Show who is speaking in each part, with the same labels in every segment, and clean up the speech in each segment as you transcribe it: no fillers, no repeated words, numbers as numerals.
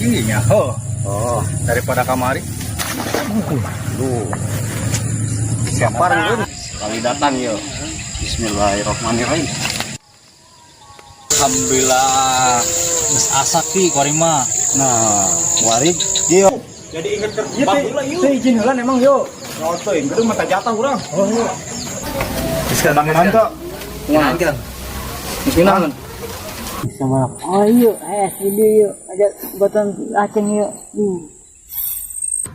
Speaker 1: kursi nya. Oh,
Speaker 2: Oh,
Speaker 1: daripada kamari.
Speaker 2: Duh. Siapa orang kali datang yo. Bismillahirrahmanirrahim.
Speaker 1: Alhamdulillah. Geus asak ki kuari mah.
Speaker 2: Nah, warid yo.
Speaker 3: Jadi inget kerja teh izin heula emang yo. Ngotoin, gedung mata jatah urang. Oh. Bisa nang tuh.
Speaker 2: Nah,
Speaker 1: Bismillah.
Speaker 4: Sama oh yuk, ini yuk, aja buatan aceng yuk.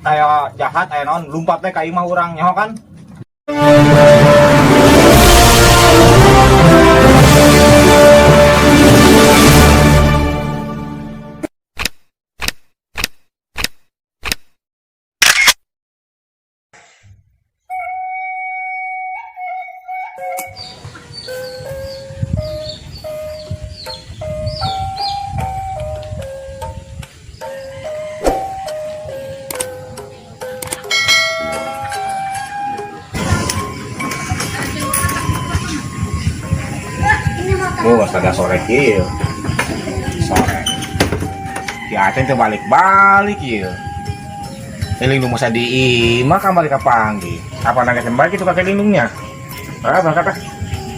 Speaker 3: Aya jahat aya naon lumpat teh ka imah urang nyaho kan.
Speaker 5: Oh, astaga sore kieu. Sore. Si Aceng teh balik-balik ieu. Lindung masa di imah kamari kapanggih. Apa nangis balik itu kakek lindungnya? Ah, berangkat ah.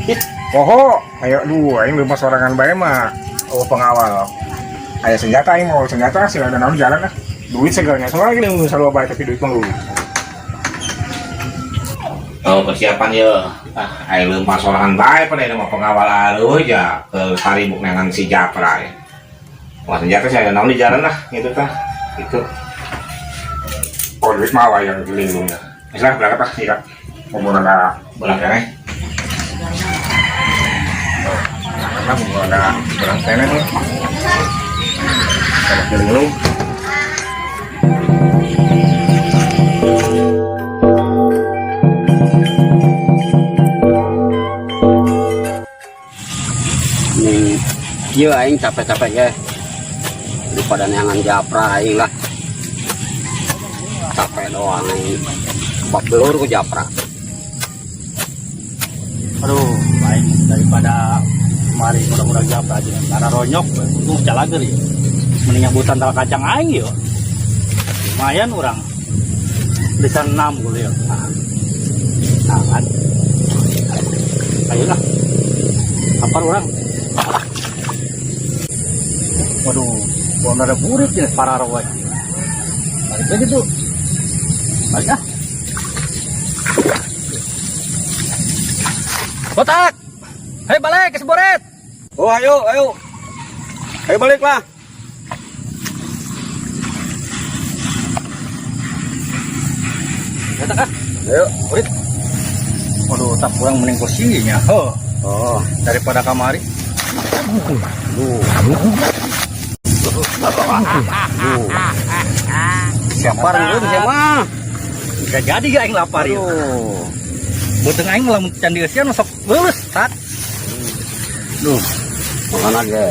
Speaker 5: Ih, poho, ayo duh, aing leumpah sorangan bae mah. Oh, pengawal. Aya senjata aing mau senjata sih ada naon jalan ah. Duit segalanya soalnya lindung selalu bae tapi duit mah lu. Oh, persiapan ya. Ah, ayo leumpah sorangan bae pada ini mah pengawal aleuh ya ke saribuk nengan si Japra ya. Wah, senjata sih ada naon di jalan lah gitu tah. Gitu. Oh, duit mah yang dilindungnya. Misalnya berangkat ah, iya. Mau ada belang keneh. Karena mau ada belang keneh nih. Sama dilindung.
Speaker 2: Nih, kieu aing capek-capek ge. Daripada neangan japra aing lah. Capek doang aing. Bab belur ku japra.
Speaker 1: Aduh, baik daripada mari murah-murah japra aja. Karena ronyok, untung calager ya. Mending nyabutan tal kacang aing yo. Lumayan orang. Bisa 6 gula ya. Nah, kan. Ayolah. Lapar orang. Waduh, belum ada burit ya parah roy. Balik lagi tuh. Balik ah. Botak. Hei balik ke Seboret.
Speaker 2: Oh, ayo, ayo. Ayo balik lah.
Speaker 1: Botak ah.
Speaker 2: Ayo.
Speaker 1: Burit. Waduh, tak kurang mending kursinya. Oh,
Speaker 2: Oh,
Speaker 1: daripada kamari.
Speaker 2: duh. Duh. Siapa orang siapa?
Speaker 1: Gak jadi gak aing lapar ya.
Speaker 2: Aduh.
Speaker 1: Beuteung aing lamun can dieusian sok leuleus tak.
Speaker 2: Duh. Makan aja.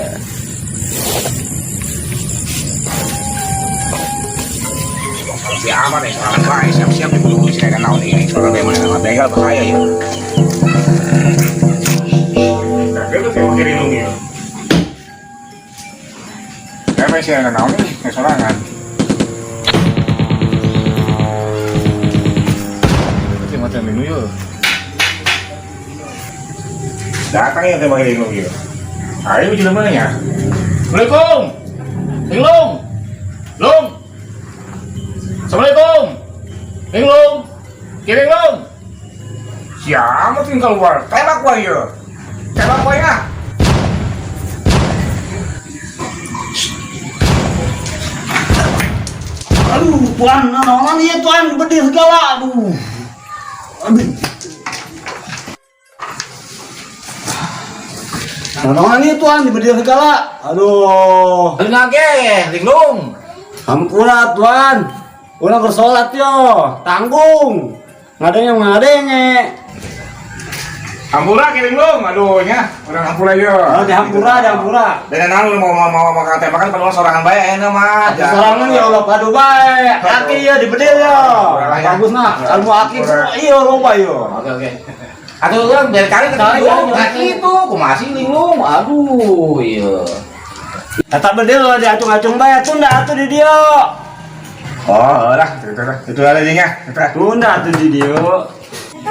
Speaker 5: Kalau si aman ya, sorangan bae siap-siap diburu-buru si kayak naon nih, sorangan bae mana begal bahaya ya. Nah, gitu sih pakai lindung ya. Siapa sih yang naon nih, kayak sorangan. Itu macam lindung ya. Datang ya teh pakai lindung ya. Ayo jelema ya. Assalamualaikum. Linglung. Lung. Assalamualaikum. Linglung. Kiring lung. Siapa tuh yang keluar? Tembak gua ya. Tembak gua ya.
Speaker 2: Aduh, tuan, naonan ieu tuan bedih segala. Aduh. Aduh. Naonan ieu tuan dibedih segala. Aduh.
Speaker 5: Lingage, linglung.
Speaker 2: Hampura tuan. Urang bersolat yo, tanggung. Ngadenge ngadenge.
Speaker 5: Hampura kiring lung. Aduh nya, urang hampura yo.
Speaker 2: Oh, di hampura, di hampura.
Speaker 5: Dan naon mau mau mau makan tembakan padahal sorangan bae ayeuna mah.
Speaker 2: Sorangan ya Allah padu bae. Aki ya dibedil yo. Bagus nah. Ilmu aki iya loba yo.
Speaker 5: Oke oke. Atau urang biar kali ke linglung. Nah gitu, kumaha sih linglung. Aduh, iya.
Speaker 2: Eta bedil lah diacung-acung bae tunda atuh di dieu.
Speaker 5: Oh, lah, itu lah. Itu ada nya. Itu.
Speaker 2: Tunda atuh di dieu.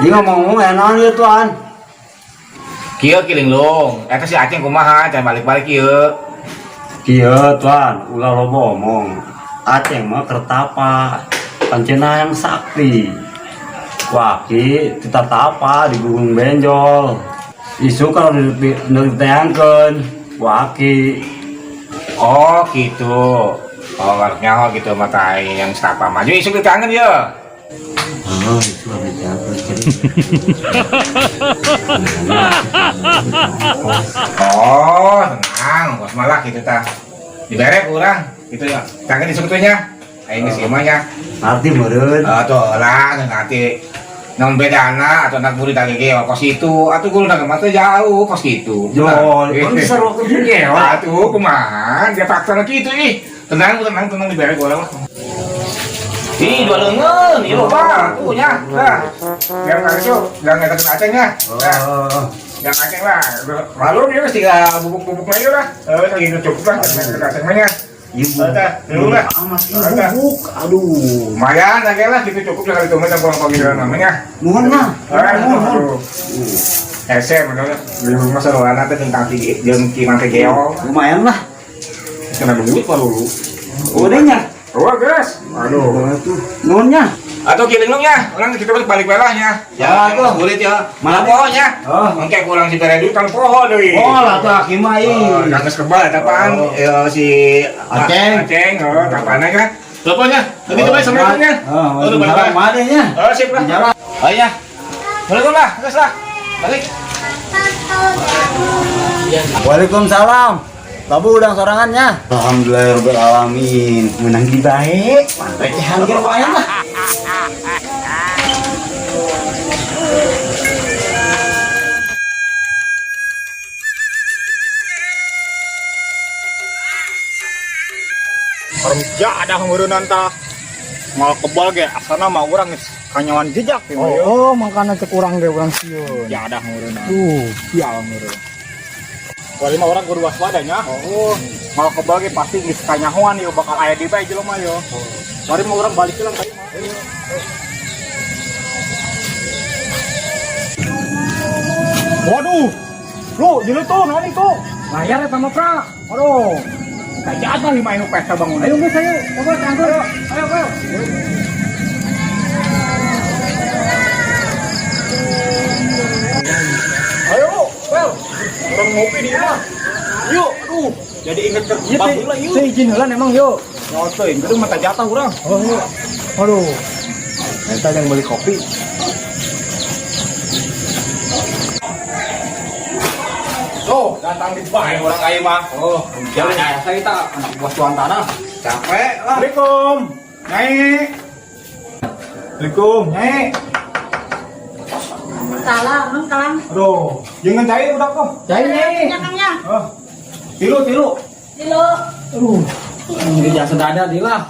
Speaker 2: Dia ngomong-ngomong ya naon ieu tuan.
Speaker 5: Kieu kiling lung. Eta si Aceng kumaha, can balik-balik kieu.
Speaker 2: Kieu tuan, ulah loba omong. Aceng mah kertapa, pancena yang sakti. Waki tapa di Gunung Benjol. Isu kalau diteangkeun, waki.
Speaker 5: Oh, gitu. Oh, nyaho gitu mata aing yang setapa maju isuk ditangan ya.
Speaker 2: Oh, itu ada diteangkeun.
Speaker 5: Oh, tenang, bos malah gitu tah. Diberek urang gitu ya. Tangan isuk tuh nya. Aing geus ieu mah nya.
Speaker 2: Arti meureun.
Speaker 5: Atuh lah nanti non bedana atau anak murid lagi ge kos itu atuh guru mah teh jauh kos gitu.
Speaker 2: Jo, kan bisa waktu ge.
Speaker 5: Atuh kumaha dia faktor gitu ih. Tenang, tenang, tenang diberek urang lah. Ih, dua leungeun, ieu loba tuh nya. Nah, yang kali itu jangan eta Aceng nya. Nah, yang Aceng lah. Lalu dia mesti tinggal bubuk-bubuk aja lah. Eh, segitu cukup lah yang Aceng mah nya.
Speaker 2: Ibu.
Speaker 5: Udah, dulu lah.
Speaker 2: Amat bubuk. Aduh.
Speaker 5: Lumayan lagi lah gitu cukup lah kali itu mah pulang pagi jalan namanya.
Speaker 2: Nuhun mah.
Speaker 5: Aduh. Ese menurut di rumah sarwana teh tentang jeung ki mah teh geol.
Speaker 2: Lumayan lah.
Speaker 5: Kena duit pak lulu.
Speaker 2: Udah nya.
Speaker 5: Oh, guys. Aduh.
Speaker 2: Nuhun nya.
Speaker 5: Atau kiling lu nya, orang kita balik balik nya.
Speaker 2: Ya, tuh.
Speaker 5: Kulit ya.
Speaker 2: Malah
Speaker 5: poho nya.
Speaker 2: Oh.
Speaker 5: Engke kurang si bere duit kan poho deui.
Speaker 2: Oh, lah tuh aki mah ih.
Speaker 5: Oh, kang geus kebal eta pan si
Speaker 2: Aceng.
Speaker 5: Aceng, oh, tapana kan. Teleponnya. Begitu bae assalamualaikum nya.
Speaker 2: Oh,
Speaker 5: Oh, balik
Speaker 2: waalaikumsalam.
Speaker 5: balik.
Speaker 2: Made nya.
Speaker 5: Oh, sip lah.
Speaker 2: Di jalan.
Speaker 5: Oh iya. Assalamualaikum lah, geus lah. Balik.
Speaker 2: Waalaikumsalam. Babu udang sorangannya. Alhamdulillah alamin. Menang di baik. Recehan ge lumayan lah.
Speaker 3: Kerja ada ngeureunnan tah. Mal kebal ge asana mah urang geus kanyawan jejak ya.
Speaker 4: Oh, makanya cek urang ge urang sieun.
Speaker 3: Ya ada ngeureunnan.
Speaker 4: Duh,
Speaker 3: Sial ngeureun. Kuari mah urang kudu waspada nya. Oh, mal kebal ge pasti geus kanyahoan ieu bakal aya di bae jelema yo. Kuari mah urang balik lah tadi mah. Waduh. Lu, jeung tuh naon itu?
Speaker 4: Layar eta mah, Pra.
Speaker 3: Aduh. Kayak lima inu pesta bangun.
Speaker 4: Ayo geus ayo, coba anggur.
Speaker 3: Ayo, ayo. Ayo, Wel. Orang ngopi di rumah. Yuk, aduh. Jadi inget ke
Speaker 4: Ieu teh
Speaker 3: baheula yuk.
Speaker 4: teh izin heula emang yo.
Speaker 3: Nyotoin, gedung mata jatah urang.
Speaker 4: Oh, iya. Aduh.
Speaker 2: Eta yang beli kopi.
Speaker 3: Tuh, datang di bae orang kaya mah. Oh, jalan ya saya kita anak buah tuan tanah.
Speaker 5: Capek lah.
Speaker 3: Assalamualaikum. Nyai. Assalamualaikum, Nyai.
Speaker 6: Salah, emang kalang.
Speaker 3: Aduh, jangan cair udah kok.
Speaker 4: Cai nih.
Speaker 6: Nya kangnya.
Speaker 3: Oh. Tilu, tilu.
Speaker 6: Dilo.
Speaker 4: Aduh. Ini jasa dada di lah.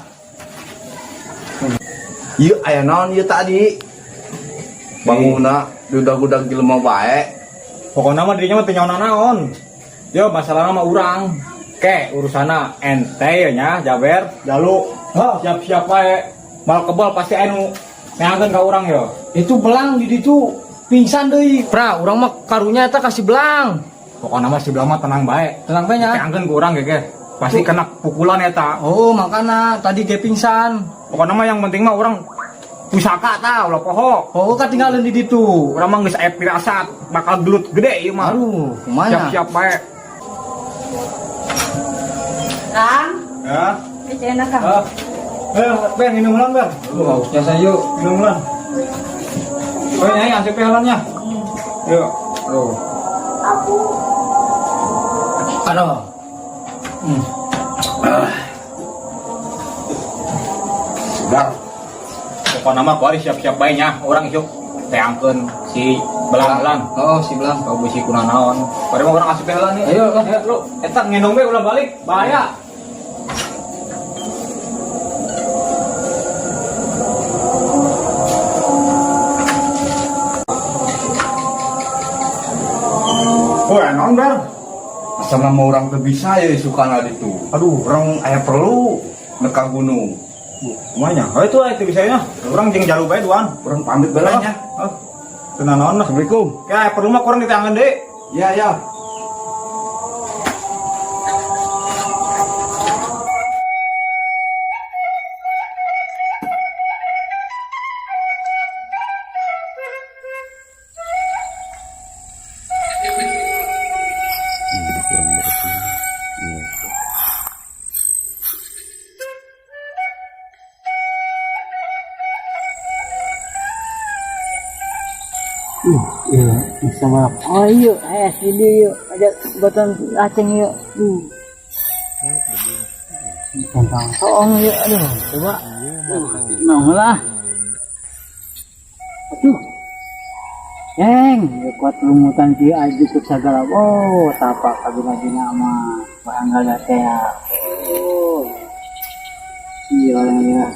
Speaker 7: Ieu aya naon ieu tadi? Bangunna dudag-dudag jelema bae.
Speaker 3: Pokoknya mah dirinya mah teu nyaho naon. Yo, masalahna mah urang. Ke urusana ente ya nya, Jaber, Jalu. Siap-siap wae. Mal kebal pasti anu neangan ka urang yo.
Speaker 4: Itu belang di ditu pingsan deui. Pra, urang mah karunya eta kasih belang.
Speaker 3: Pokoknya mah si belang mah tenang bae.
Speaker 4: Tenang bae nya.
Speaker 3: Neangan ke urang ge. Pasti kena pukulan eta.
Speaker 4: Oh, makana tadi ge pingsan.
Speaker 3: Pokoknya mah yang penting mah urang pusaka ta ulah poho.
Speaker 4: Oh, katinggalan di ditu.
Speaker 3: Urang mah geus aya pirasat bakal gelut gede ieu mah.
Speaker 4: Aduh, kumaha?
Speaker 3: Siap-siap bae.
Speaker 6: Kang,
Speaker 3: Ya.
Speaker 6: ini enak Kang.
Speaker 3: Ah. Eh, Ben minum ulang, Ben.
Speaker 4: Aduh, hausnya saya yuk.
Speaker 3: Minum ulang. Oh, nyai asep helannya. Yuk. Aduh.
Speaker 4: Aduh.
Speaker 3: Bang. Pokoknya mah kuari siap-siap bae nya, urang isuk teangkeun si belang-belang.
Speaker 4: Oh, si belang.
Speaker 3: Kau bisi kuna naon. Kuari mah urang asup heula nih.
Speaker 4: Ayo, lah.
Speaker 3: Ayo, lu eta ngendong bae ulah balik, bahaya. Oh, naon, Bang?
Speaker 7: Asana mah urang teu bisa ya isukan ditu.
Speaker 3: Aduh,
Speaker 7: Urang aya perlu nek ka gunung.
Speaker 3: Kumanya? Oh itu itu bisa ya. Urang jeung jalu bae duaan.
Speaker 7: Urang pamit bae nya.
Speaker 3: Oh. Teu nanaon lah.
Speaker 7: Assalamualaikum.
Speaker 3: Kayak perlu mah kurang diteangan deui.
Speaker 7: Ya ya.
Speaker 4: Iya, bisa balap. Oh iya, sini yuk, ajak boton aceng yuk. Tentang toong yuk, aduh, coba. Nong lah. Aduh. Ceng, ya kuat lumutan dia aja ke segala. Oh, tapak kabina-bina mah. Barangkali teh. Oh. Iya, ya.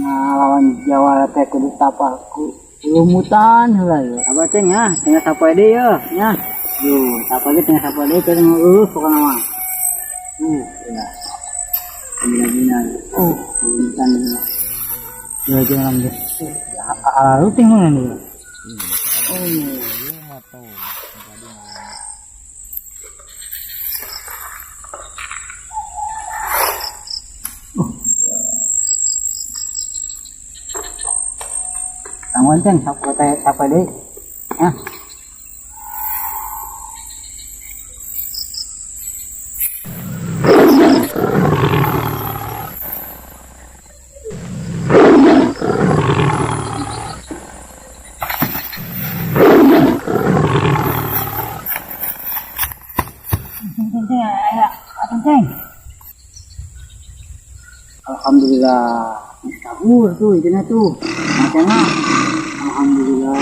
Speaker 4: Ngalawan Jawa teh kudu tapak ku lumutan heula ya. Apa ceng ya? Tinggal sapoe deui ya, nya. Duh, sapoe deui tinggal sapoe deui teh lulus pokona mah. Ya. Kabina-bina. Oh, lumutan. Ya jangan geus. Ala ruting mana nih? Oh. Tangguan ceng, sapoe teh sapoe deui. Ya. Ceng. Alhamdulillah, kabur tuh itunya tuh, macamnya. Alhamdulillah,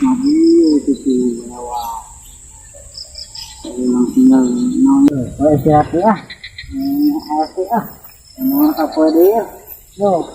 Speaker 4: mobil itu tuh lewat. Memang tinggal nol. Oh istirahat ya, istirahat ah. Mau apa dia? Yo.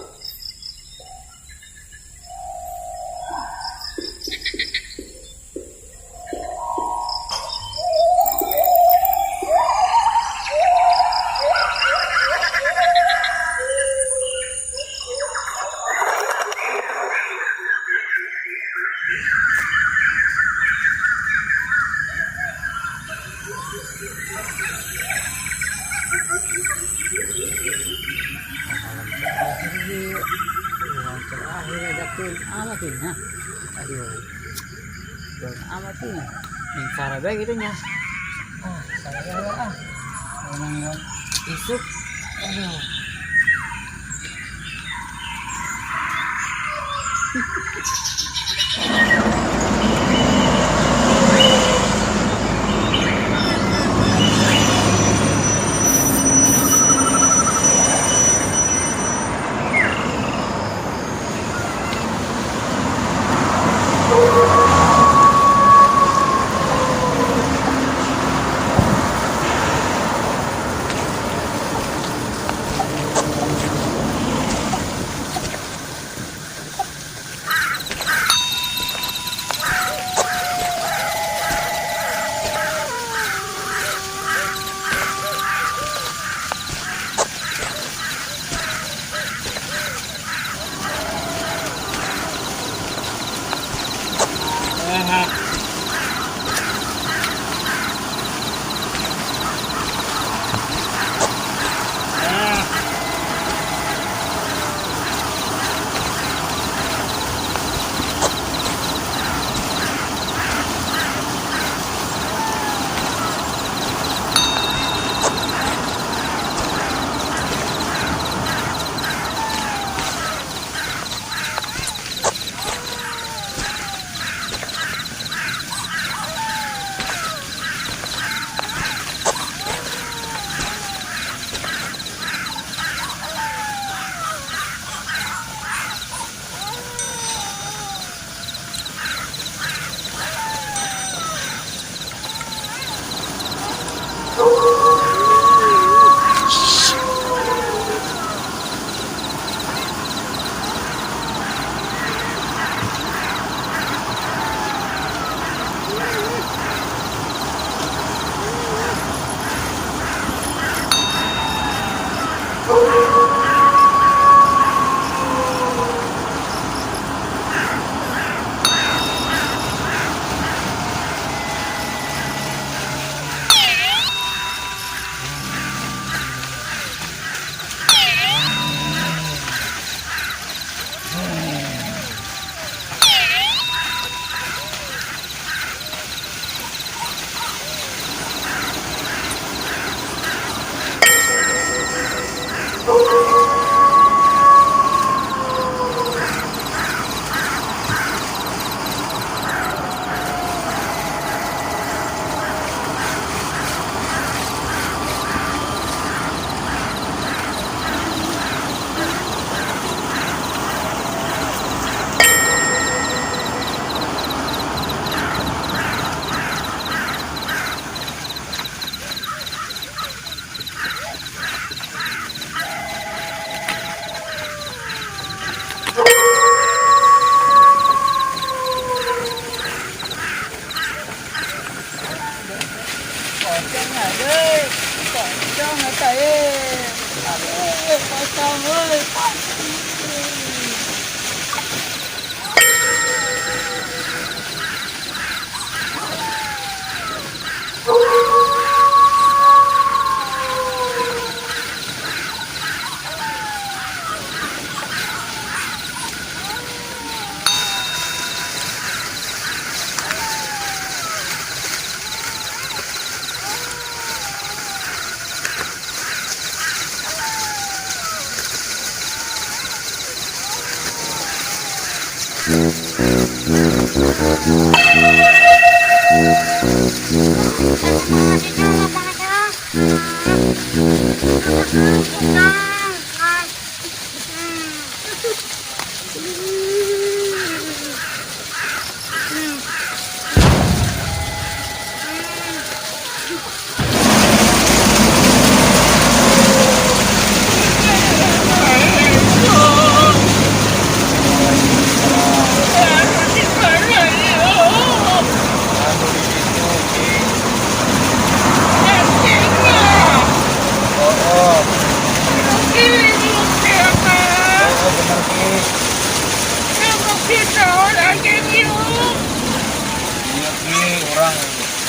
Speaker 4: Amat ini, cara baik gitu nya. Ah, salah ya ah. Emang isuk. Aduh.
Speaker 6: Kacang euy, pasti.
Speaker 3: Iya Ki, urang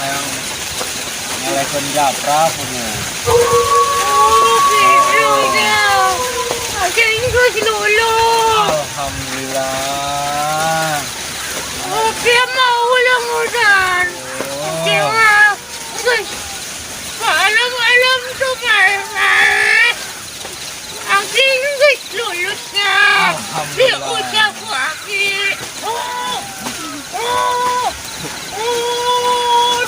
Speaker 3: hayang ngelehkeun Japra kudu. Alhamdulillah.
Speaker 6: Alam-alam tuh lulus na.
Speaker 3: Alhamdulillah.
Speaker 6: Di ko aki. Oh, oh, oh,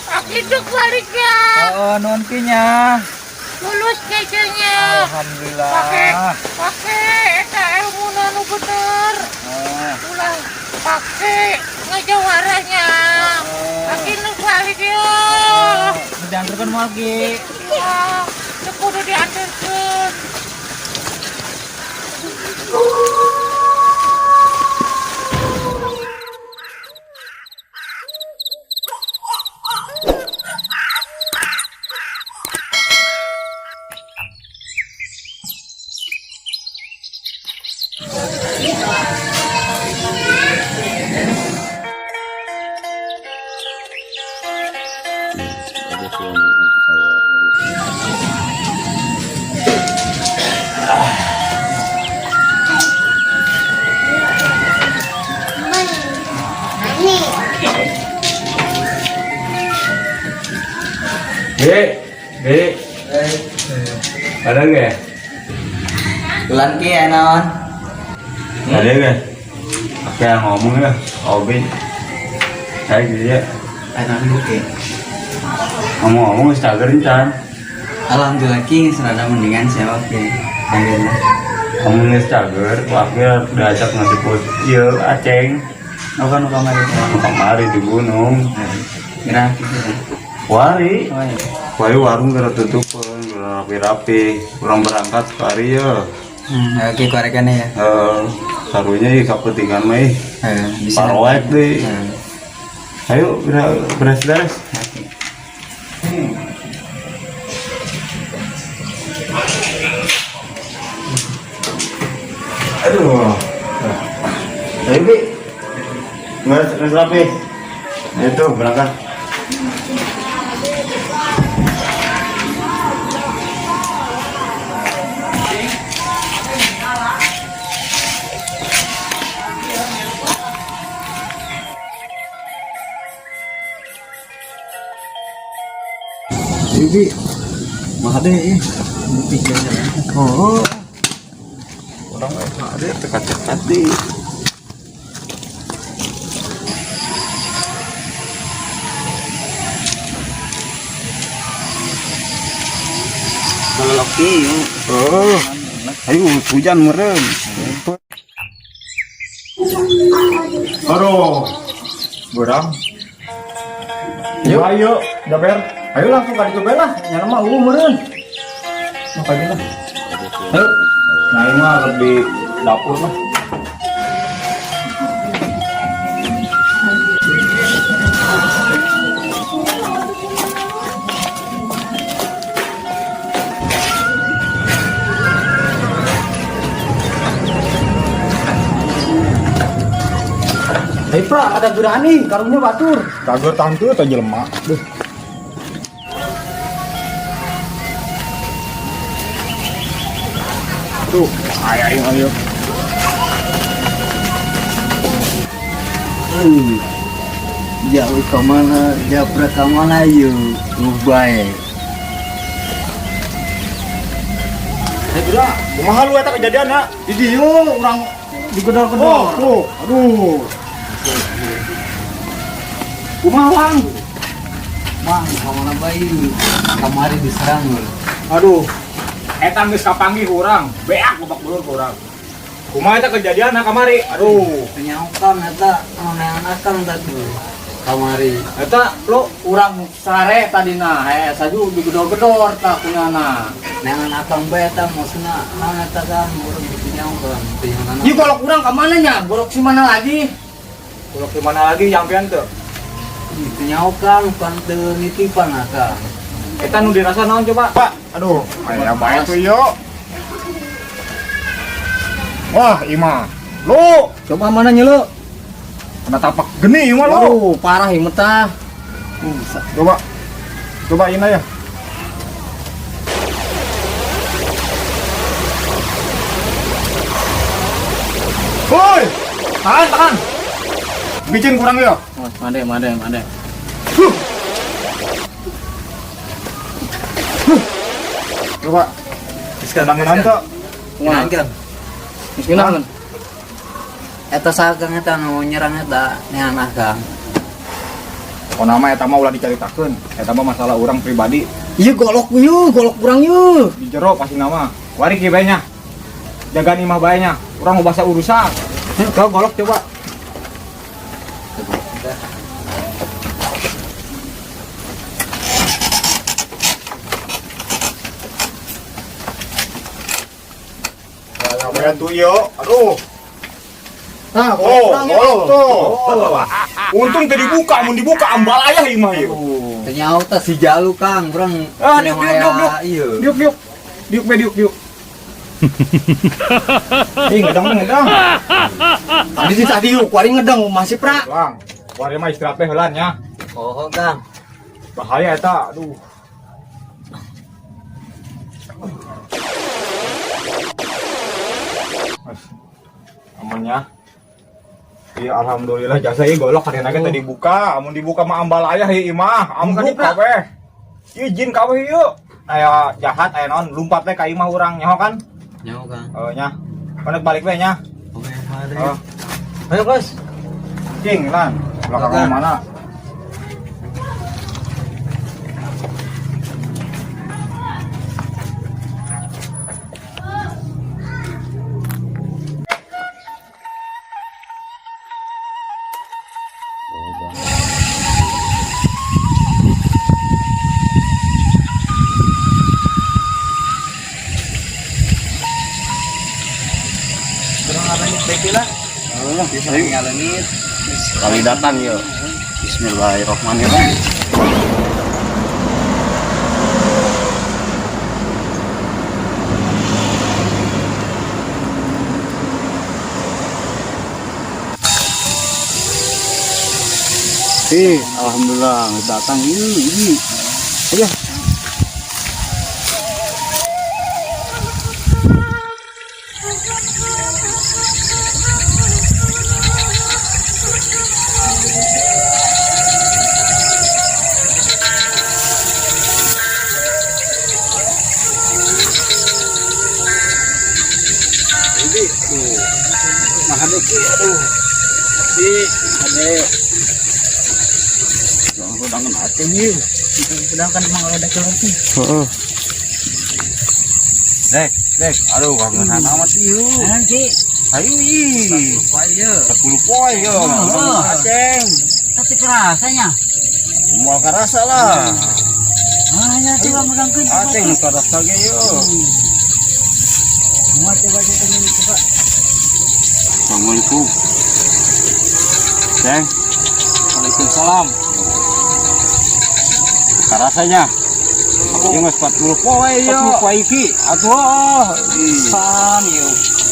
Speaker 6: Aki tuh balik ya.
Speaker 3: Oh, nuhun Ki nya.
Speaker 6: Lulus kayaknya.
Speaker 3: Alhamdulillah.
Speaker 6: Pakai pakai eta ilmu nu bener.
Speaker 3: Ah,
Speaker 6: Ulah pakai ngajawaranya. Aki nu balik ya.
Speaker 3: Diantarkeun moal Ki.
Speaker 6: Ya, teu kudu diantarkeun.
Speaker 3: B, B. Ada nggak?
Speaker 2: Bulan ki ya naon?
Speaker 7: Ada nggak? Oke, yang ngomong ya, Obin. Saya gitu ya.
Speaker 2: Naon bu ki?
Speaker 7: Ngomong-ngomong, Instagram can.
Speaker 2: Alhamdulillah ki serada mendingan siapa ki? Alhamdulillah.
Speaker 7: Ngomong Instagram, akhirnya diajak ngejemput. Iya, Aceng.
Speaker 2: Oh kan kamari.
Speaker 7: Kemari di gunung.
Speaker 2: Kira gitu.
Speaker 7: Wari.
Speaker 2: Oh iya.
Speaker 7: Wari warung kena tutup, rapi-rapi. Kurang berangkat kari ya.
Speaker 2: Oke korekannya ya.
Speaker 7: Eh, sarunya ih kapentingan mah ih.
Speaker 2: Bisa.
Speaker 7: Paroek deh. Ayo beres beres.
Speaker 2: Oke.
Speaker 7: Aduh. Ayo Bi. Nggak rapi. Itu berangkat.
Speaker 2: Bibi, mahade ih.
Speaker 7: Oh. Orang ada tekat-tekat di.
Speaker 2: Kalau oke,
Speaker 7: Oh. Ayo hujan meren.
Speaker 3: Aduh. Berang. Yuk, ayo, Jaber. Ayo langsung ka ditu bae lah. Nya mah eueuh meureun. Mah ka lah. Ayo. Nah, ini mah lebih dapur lah.
Speaker 4: Pra, ada gerahan nih, karunya batur.
Speaker 3: Kagak tangtu atau jelema. Duh. Duh, ayo ayo ayo.
Speaker 2: Jauh ke mana, japra ke mana yuk, baik.
Speaker 3: Udah, kumaha lu eta kejadian ya?
Speaker 4: Di dieu urang digedor-gedor.
Speaker 3: Oh, tuh, aduh.
Speaker 4: Kumaha, Bang?
Speaker 2: Mang, kemana bayi? Kamari diserang lu.
Speaker 3: Aduh. Eta geus kapanggih urang, beak babak belur ku urang. Kumaha eta kejadian na kamari? Aduh.
Speaker 2: Penyaukan eta, neangan akang tadi. Kamari.
Speaker 3: Eta lu
Speaker 4: Urang sare tadina, saju digedor-gedor tah kunyana.
Speaker 2: Neangan akang bae eta maksudna naon eta kan urang dipenyaukan. Penyaukan.
Speaker 4: Ieu golok urang ka mana nya? Golok si mana lagi?
Speaker 3: Golok di mana lagi nyampean tuh?
Speaker 2: Dipenyaukan bukan teu nitipan akang.
Speaker 3: Eta nu dirasa naon coba? Pak, aduh, aya bae tuh yo. Wah, ima. Lu
Speaker 4: Coba mana nya lu?
Speaker 3: kena tapak geni ima lu.
Speaker 4: Aduh, parah ieu tah.
Speaker 3: Coba. Coba ini ya. Woi, tahan, tahan. Bikin kurang ya.
Speaker 4: Oh, made, made, made.
Speaker 3: Huh. Huh. Coba. Sekarang nanti.
Speaker 4: Kumaha?
Speaker 2: Kan.
Speaker 4: Geus ngeunaheun.
Speaker 2: Eta saha eta nu nyerang eta neangan akang.
Speaker 3: Oh nama eta mah ulah dicaritakeun. Eta mah masalah orang pribadi.
Speaker 4: Ieu golok ieu, golok urang ieu.
Speaker 3: Di jero pasti nama. Wari ki bae nya. Jaga imah bae nya. Urang mau bahasa urusan. Kau golok coba. Ya, tuh yo. Aduh.
Speaker 4: Nah,
Speaker 3: Oh,
Speaker 4: urang ieu.
Speaker 3: golok tuh. Untung tadi dibuka, mun dibuka ambal ayah imah ieu.
Speaker 2: Penyau teh si Jalu Kang, urang
Speaker 3: Ah, diuk, diuk, diuk, diuk.
Speaker 2: Iya.
Speaker 3: Diuk, diuk. Diuk, be, diuk, diuk. Ih, ngedang, ngedang.
Speaker 4: Tadi sih tadi yuk, kuari ngedeng masih pra.
Speaker 3: Lang, kuari mah istirahat teh heula nya.
Speaker 2: Oh, Kang.
Speaker 3: Bahaya eta, aduh. Mas, aman ya. Iya, alhamdulillah jasa ieu golok harina ge teu dibuka. Amun dibuka mah ambal ayah ieu imah, ambruk kabeh. Ieu jin kabeh ieu. Aya jahat aya naon lumpat teh ka imah urang nyaho kan?
Speaker 2: Nyaho Kang.
Speaker 3: Oh nya. Panek balik we nya.
Speaker 2: Oke, mari.
Speaker 3: Oh,
Speaker 2: Ayo, Bos.
Speaker 3: cing lan. Belakang
Speaker 2: Oke.
Speaker 3: mana?
Speaker 7: Sekali datang yo. Bismillahirrahmanirrahim. Eh, alhamdulillah datang ini. Ayo.
Speaker 4: Sedangkan emang kalau ada keluar sih.
Speaker 7: Dek, dek, aduh kangen amat ieu.
Speaker 4: Nanti
Speaker 7: Ayo ih. 10 poe yo. Aceng.
Speaker 4: tapi kerasanya.
Speaker 7: Moal karasa lah.
Speaker 4: Ah, ya coba megangkeun.
Speaker 7: Aceng nu karasa ge yo.
Speaker 4: Mau coba coba ini coba.
Speaker 7: Assalamualaikum. Ceng.
Speaker 4: Waalaikumsalam.
Speaker 7: Karasanya. Ieu geus 40 poe yo.
Speaker 4: 40 poe iki.
Speaker 7: Atuh. Ih,
Speaker 4: San ieu.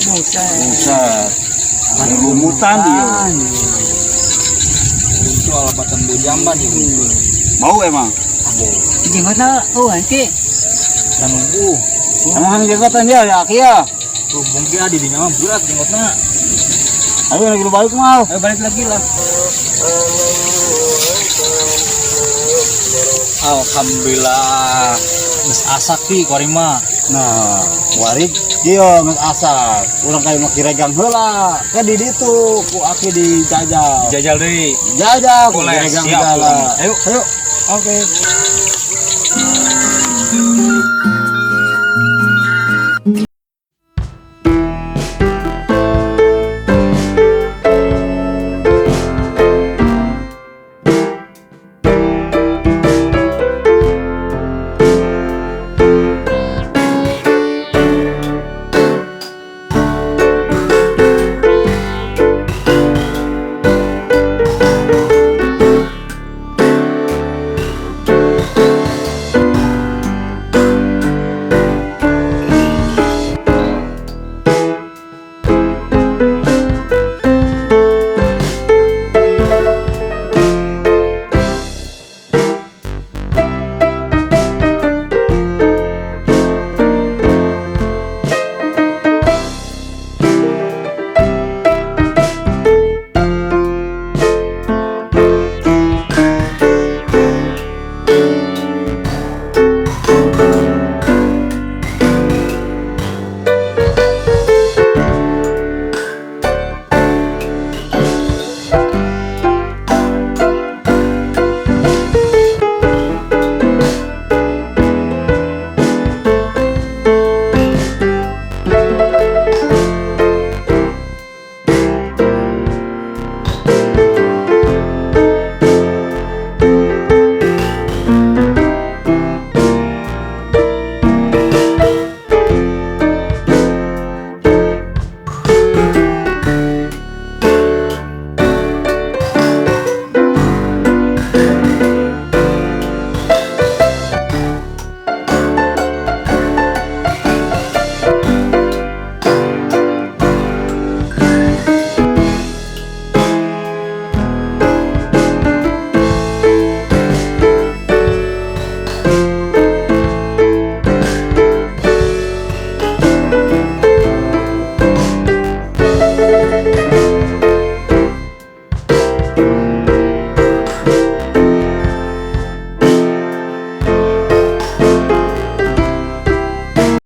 Speaker 4: Buset.
Speaker 7: Buset. Lumutan ieu.
Speaker 1: Bau jamban ieu.
Speaker 2: Bau emang.
Speaker 4: Jenggotna oh nanti.
Speaker 1: Dan nunggu.
Speaker 2: Emang jenggotan dia ya aki ya.
Speaker 1: Rumbung ki di dinya mah berat jenggotna.
Speaker 2: Ayo lagi lu balik mal.
Speaker 4: Ayo balik lagi lah.
Speaker 1: Alhamdulillah. Geus asak ki kuari mah.
Speaker 2: Nah, warik dia geus asak. Urang kayak mah kiregang heula. Ke di ditu ku aki dijajal.
Speaker 1: Jajal deui.
Speaker 2: Jajal ku
Speaker 1: Boleh,
Speaker 2: kiregang
Speaker 1: siap,
Speaker 2: segala.
Speaker 1: urang. Ayo.
Speaker 2: Ayo. Oke.